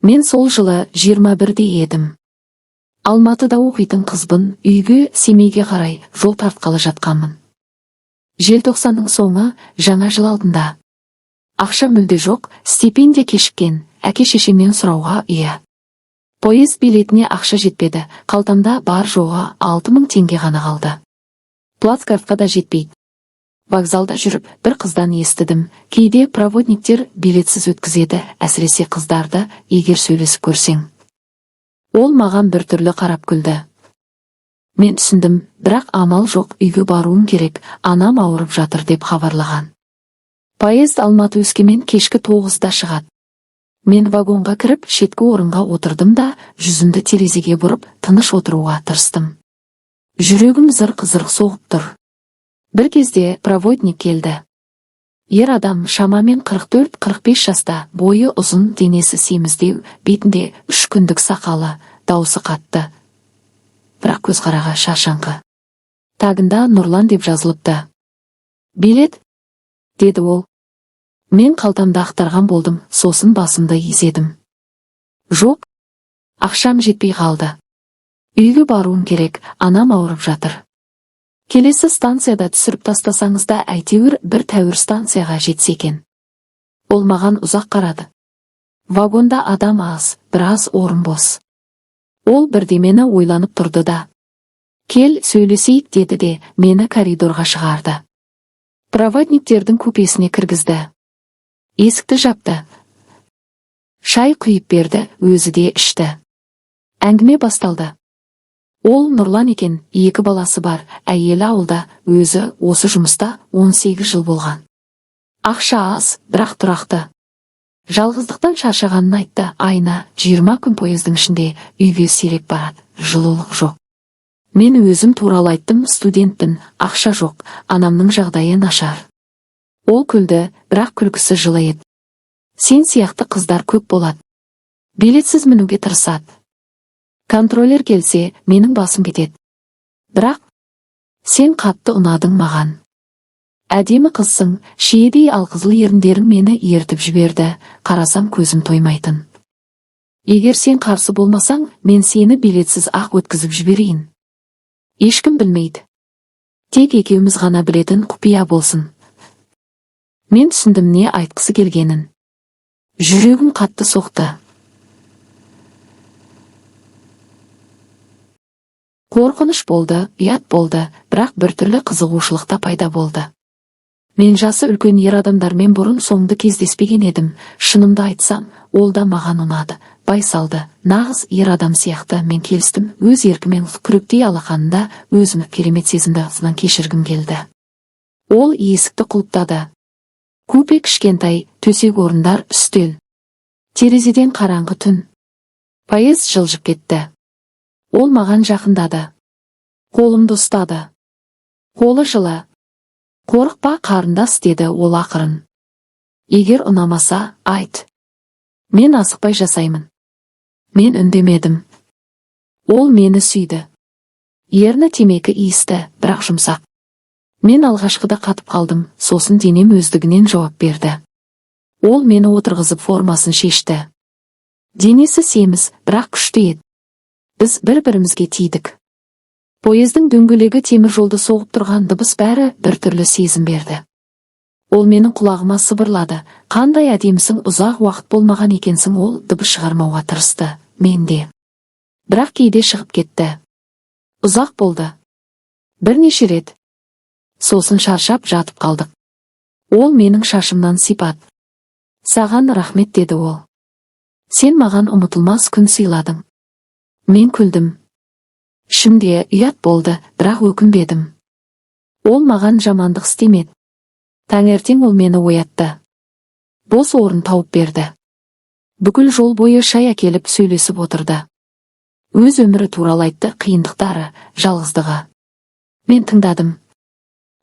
Мен сол жылы 21-де едім. Алматыда оқитын қызбын, үйге, Семейге қарай жол тартқалы жатқанмын. Желтоқсанның соңы, жаңа жыл алдында. Ақша мүлде жоқ, стипендия кешіккен, әке-шешемнен сұрауға ұят. Поезд билетіне ақша жетпеді, қалтамда бар жоғы 6000 теңге ғана қалды. Плацкартқа да жетпейді. Вокзалда жүріп, бір қыздан естідім: кейде проводниктер билетсіз өткізеді, әсіресе қыздарды, егер сөйлесіп көрсең. Ол маған біртүрлі қарап күлді. Мен түсіндім, бірақ амал жоқ, үйге баруым керек, анам ауырып жатыр деп хабарлаған. Поезд Алматы Өскемен кешкі 9-да шығады. Мен вагонға кіріп, шеткі орынға отырдым да, жүзімді терезеге бұрып, тыныш отыруға тырыстым. Жүрегім зырқ-зырқ соғып тұр. Бір кезде проводник келді. Ер адам, шамамен 44-45 жаста, бойы ұзын, денесі семіздеу, бетінде 3 күндік сақалы, даусы қатты, бірақ көзқарағы шаршаңқы. Тагында «Нұрлан» деп жазылыпты. «Билет?» – деді ол. Мен қалтамды ақтарған болдым, сосын басымды изедім. Жоқ, ақшам жетпей қалды. Үйге баруым керек, анам ауырып жатыр. Келесі станцияда түсіріп тастасаңыз да, әйтеуір бір тәуір станцияға жетсе екен. Ол маған ұзақ қарады. Вагонда адам аз, біраз орын бос. Ол бірдемені ойланып тұрды да: «Кел, сөйлесейік», – деді де, мені коридорға шығарды. Проводниктердің купесіне кіргізді. Есікті жапты. Шай құйып берді, өзі де ішті. Әңгіме басталды. Ол Нұрлан екен, екі баласы бар, әйелі ауылда, өзі осы жұмыста 18 жыл болған. Ақша аз, бірақ тұрақты. Жалғыздықтан шаршағанын айтты, айына 20 күн поездың ішінде, үйге сирек барады, жылулық жоқ. Мен өзім туралы айттым: студентпін, ақша жоқ, анамның жағдайы нашар. Ол күлді, бірақ күлкісі жылы еді. «Сен сияқты қыздар көп болады. Билетсіз мінуге тырысады. Контролер келсе, менің басым кетеді. Бірақ сен қатты ұнадың маған. Әдемі қызсың, шиедей алқызыл еріндерің мені ертіп жіберді, қарасам, көзім тоймайтын. Егер сен қарсы болмасаң, мен сені билетсіз ақ өткізіп жіберейін. Ешкім білмейді. Тек екеуміз ғана білетін құпия болсын». Мен түсіндім не айтқысы келгенін. Жүрегім қатты соқты. Қорқыныш болды, ұят болды, бірақ біртүрлі қызығушылық та пайда болды. Мен жасы үлкен ер адамдармен бұрын соңды кездеспеген едім. Шынымды айтсам, ол да маған ұнады. Байсалды, нағыз ер адам сияқты. Мен келістім, өз еркімен күректей алақанында өзімді керемет сезімді басынан кешіргім келді. Ол есікті құлыптады. Купе кішкентай, төсек орындар, үстел. Терезеден қараңғы түн. Поезд жылжып кетті. Ол маған жақындады. Қолымды ұстады. Қолы жылы. «Қорықпа, қарындас», – деді ол ақырын. «Егер ұнамаса, айт. Мен асықпай жасаймын». Мен үндемедім. Ол мені сүйді. Ерні темекі иісті, бірақ жұмсақ. Мен алғашқыда қатып қалдым, сосын денем өздігінен жауап берді. Ол мені отырғызып, формасын шешті. Денесі семіз, бірақ күшті еді. Біз бір-бірімізге тидік. Поездың дөңгелегі темір жолды соғып тұрған дыбыс, бәрі біртүрлі сезім берді. Ол менің құлағыма сыбырлады: «Қандай әдемісің, ұзақ уақыт болмаған екенсің». Ол дыбыс шығармауға тырысты, мен де. Бірақ кейде шығып кетті. Ұзақ болды. Бірнеше рет. Сосын шаршап жатып қалдық. Ол менің шашымнан сипады. «Саған рахмет», – деді ол. «Сен маған ұмытылмас күн сыйладың». Мен күлдім. Ішімде ұят болды, бірақ өкінбедім. Ол маған жамандық істемеді. Таңертең ол мені оятты. Бос орын тауып берді. Бүкіл жол бойы шай әкеліп, сөйлесіп отырды. Өз өмірі туралы айтты, қиындықтары, жалғыздығы. Мен тыңдадым.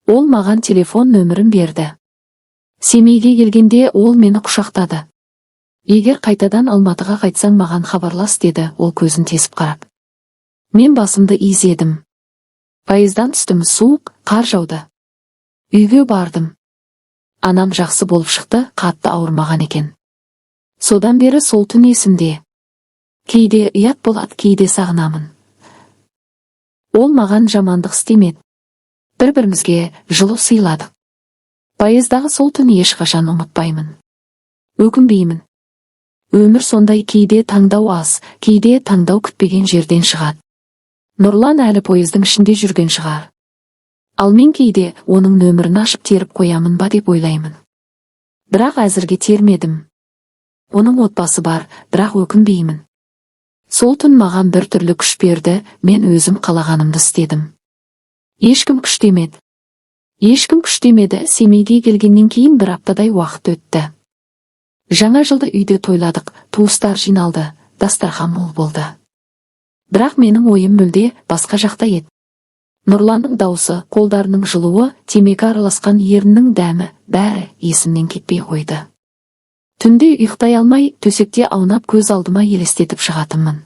Ол маған телефон нөмірін берді. Семейге келгенде ол мені құшақтады. «Егер қайтадан Алматыға қайтсаң, маған хабарлас», – деді ол көзін тесіп қарап. Мен басымды изедім. Поездан түстім, суық, қар жауды. Үйге бардым. Анам жақсы болып шықты, қатты ауырмаған екен. Содан бері сол түн есімде. Кейде ұят болады, кейде сағынамын. Ол маған жамандық істемеді. Бір-бірімізге жылу сыйладық. Поездағы сол түн ешқашан ұмытпаймын. Өкінбеймін. Өмір сондай: кейде таңдау аз, кейде таңдау күтпеген жерден шығады. Нұрлан әлі пойыздың ішінде жүрген шығар. Ал мен кейде оның нөмірін ашып теріп қоямын ба деп ойлаймын. Бірақ әзірге термедім. Оның отбасы бар, бірақ өкінбеймін. Сол түн маған бір түрлі күш берді, мен өзім қалағанымды істедім. Ешкім күштемеді. Ешкім күштемеді. Семейге келгеннен кейін бір аптадай уақыт өтті. Жаңа жылды үйде тойладық, туыстар жиналды, дастархан мол болды. Бірақ менің ойым мүлде басқа жақта еді. Нұрланның даусы, қолдарының жылуы, темекі араласқан еріннің дәмі, бәрі есімнен кетпей қойды. Түнде ұйықтай алмай, төсекте аунап, көз алдыма елестетіп шығатынмын.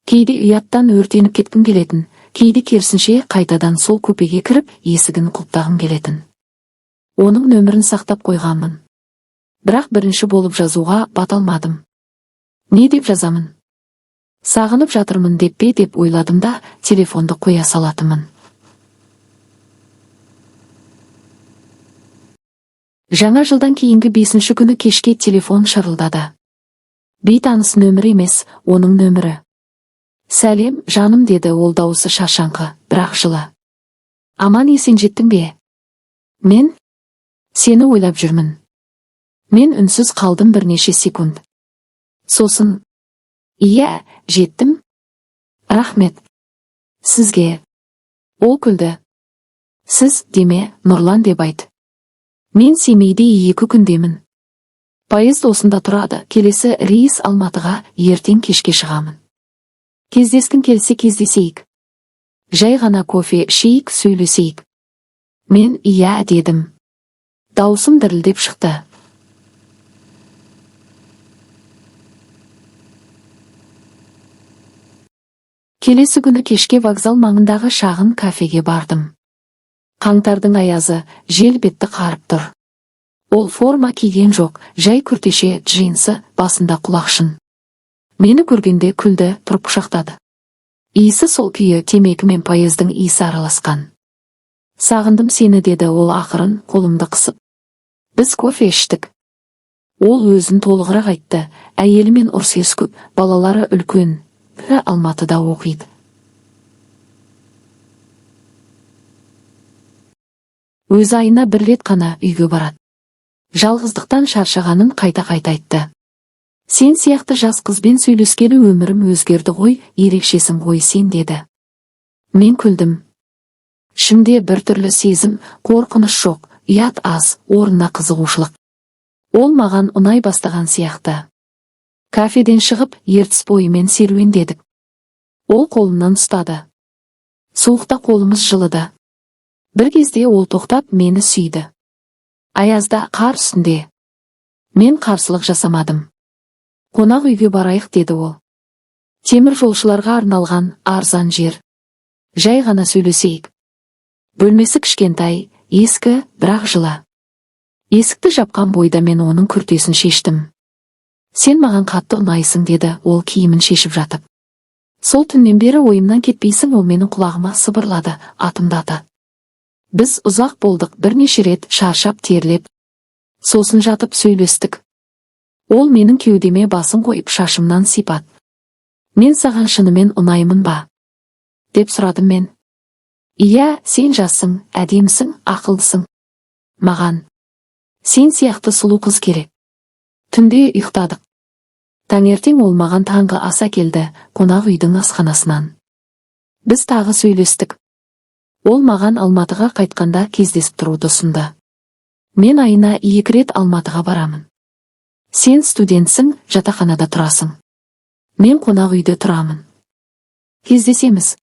Кейде ұяттан өртеніп кеткім келетін, кейде керісінше қайтадан сол купеге кіріп, есігін құлыптағым келетін. Оның нөмірін сақтап қойғанмын. Бірақ бірінші болып жазуға бата алмадым. Не деп жазамын? Сағынып жатырмын деп пе деп ойладым да, телефонды қоя салатынмын. Жаңа жылдан кейінгі бесінші күні кешке телефон шырылдады. Бейтаныс нөмір емес, оның нөмірі. «Сәлем, жаным», – деді ол, дауысы шаршаңқы, бірақ жылы. «Аман есен жеттің бе? Мен сені ойлап жүрмін». Мен үнсіз қалдым бірнеше секунд. Сосын: «Иә, жеттім. Рахмет. Сізге». Ол күлді. «Сіз деме, Нұрлан деп айт. Мен Семейде 2 күндемін. Поезд осында тұрады, келесі рейс Алматыға ертең кешке шығамын. Кездескің келсе, кездесейік. Жай ғана кофе ішейік, сөйлесейік». Мен «иә» дедім. Дауысым дірілдеп шықты. Келесі күні кешке вокзал маңындағы шағын кафеге бардым. Қаңтардың аязы, жел бетті қарып тұр. Ол форма киген жоқ, жай күртеше, джинсы, басында құлақшын. Мені көргенде күлді, тұрып құшақтады. Иісі сол күйі, темекі мен поездың иісі араласқан. «Сағындым сені», – деді ол ақырын, қолымды қысып. Біз кофе іштік. Ол өзін толығырақ айтты: әйелімен ұрыс көп, балалары үлкен, бірі Алматыда оқиды. Өзі айына бір рет қана үйге барады. Жалғыздықтан шаршағанын қайта-қайта айтты. «Сен сияқты жас қызбен сөйлескелі өмірім өзгерді ғой, ерекшесің ғой сен», – деді. Мен күлдім. Ішімде бір түрлі сезім, қорқыныш жоқ, ұят аз, орнына қызығушылық. Ол маған ұнай бастаған сияқты. Кафеден шығып, Ертіс бойымен серуендедік. Ол қолымнан ұстады. Суықта қолымыз жылыды. Бір кезде ол тоқтап, мені сүйді. Аязда, қар үстінде. Мен қарсылық жасамадым. «Қонақ үйге барайық», – деді ол. Темір жолшыларға арналған арзан жер. Жай ғана сөйлесейік. Бөлмесі кішкентай, ескі, бірақ жылы. Есікті жапқан бойда мен оның күртесін шештім. «Сен маған қатты ұнайсың», – деді ол киімін шешіп жатып. «Сол түннен бері ойымнан кетпейсің». Ол менің құлағыма сыбырлады, атымды ата. Біз ұзақ болдық, бірнеше рет шаршап, терлеп. Сосын жатып сөйлестік. Ол менің кеудеме басын қойып, шашымнан сипады. «Мен саған шынымен ұнаймын ба?» – деп сұрадым мен. «Иә, сен жассың, әдемісің, ақылдысың. Маған сен сияқты сұлу қыз керек». Түнде ұйықтадық. Таңертең ол маған таңғы ас әкелді, қонақ үйдің асханасынан. Біз тағы сөйлестік. Ол маған Алматыға қайтқанда кездесіп тұруды ұсынды. «Мен айына 2 рет Алматыға барамын. Сен студентсің, жатақханада тұрасың. Мен қонақ үйде тұрамын. Кездесеміз».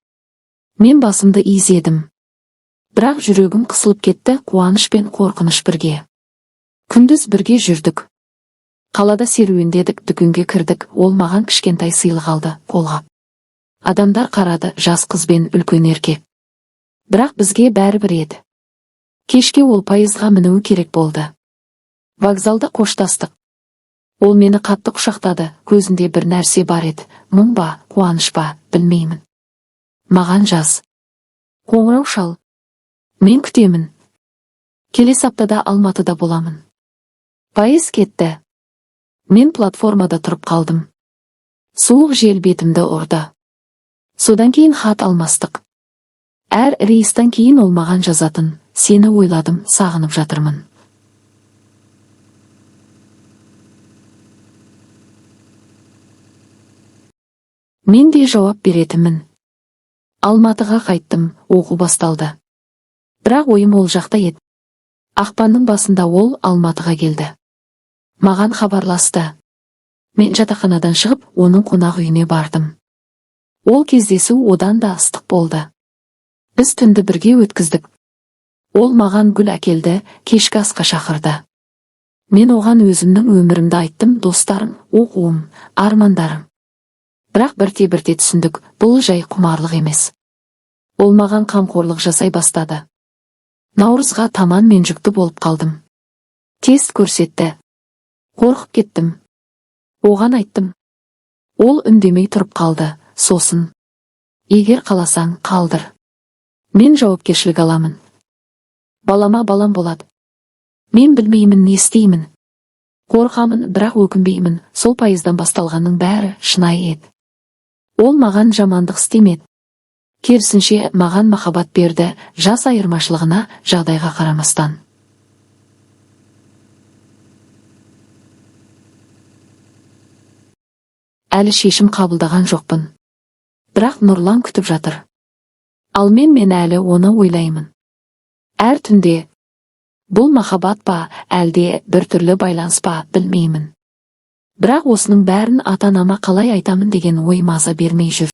Мен басымды изедім. Бірақ жүрегім қысылып кетті, қуаныш пен қорқыныш бірге. Күндіз бірге жүрдік. Қалада серуендедік, дүкенге кірдік, ол маған кішкентай сыйлық алды, қолғап. Адамдар қарады, жас қыз бен үлкен еркек. Бірақ бізге бәрібір еді. Кешке ол поездға мінуі керек болды. Вокзалда қоштастық. Ол мені қатты құшақтады, көзінде бір нәрсе бар еді, мұң ба, қуаныш па, білмеймін. Маған жаз. Қоңырау шал. Мен күтемін. Келесі аптада Алматыда боламын. Пойыз кетті. Мен платформада тұрып қалдым. Суық жел бетімді ұрды. Содан кейін хат алмастық. Әр рейстен кейін ол маған жазатын: «Сені ойладым, сағынып жатырмын». Мен де жауап беретінмін. Алматыға қайттым, оқу басталды. Бірақ ойым ол жақта еді. Ақпанның басында ол Алматыға келді. Маған хабарласты. Мен жатақханадан шығып, оның қонақ үйіне бардым. Ол кездесу одан да ыстық болды. Біз түнді бірге өткіздік. Ол маған гүл әкелді, кешкі асқа шақырды. Мен оған өзімнің өмірімді айттым: достарым, оқуым, армандарым. Бірақ бірте-бірте түсіндік, бұл жай құмарлық емес. Ол маған қамқорлық жасай бастады. Наурызға таман мен жүкті болып қалдым. Тест көрсетті. Қорқып кеттім. Оған айттым. Ол үндемей тұрып қалды, сосын: «Егер қаласаң, қалдыр. Мен жауапкершілік аламын. Балама балам болады». Мен білмеймін, не істеймін. Қорқамын, бірақ өкінбеймін. Сол пойыздан басталғанның бәрі шынайы еді. Ол маған жамандық істемеді. Керісінше, маған махаббат берді, жас айырмашылығына, жағдайға қарамастан. Әлі шешім қабылдаған жоқпын. Бірақ Нұрлан күтіп жатыр. Ал мен әлі оны ойлаймын. Әр түнде. Бұл махаббат па, әлде біртүрлі байланыс па, білмеймін. Бірақ осының бәрін ата-анама қалай айтамын деген ой маза бермей жүр.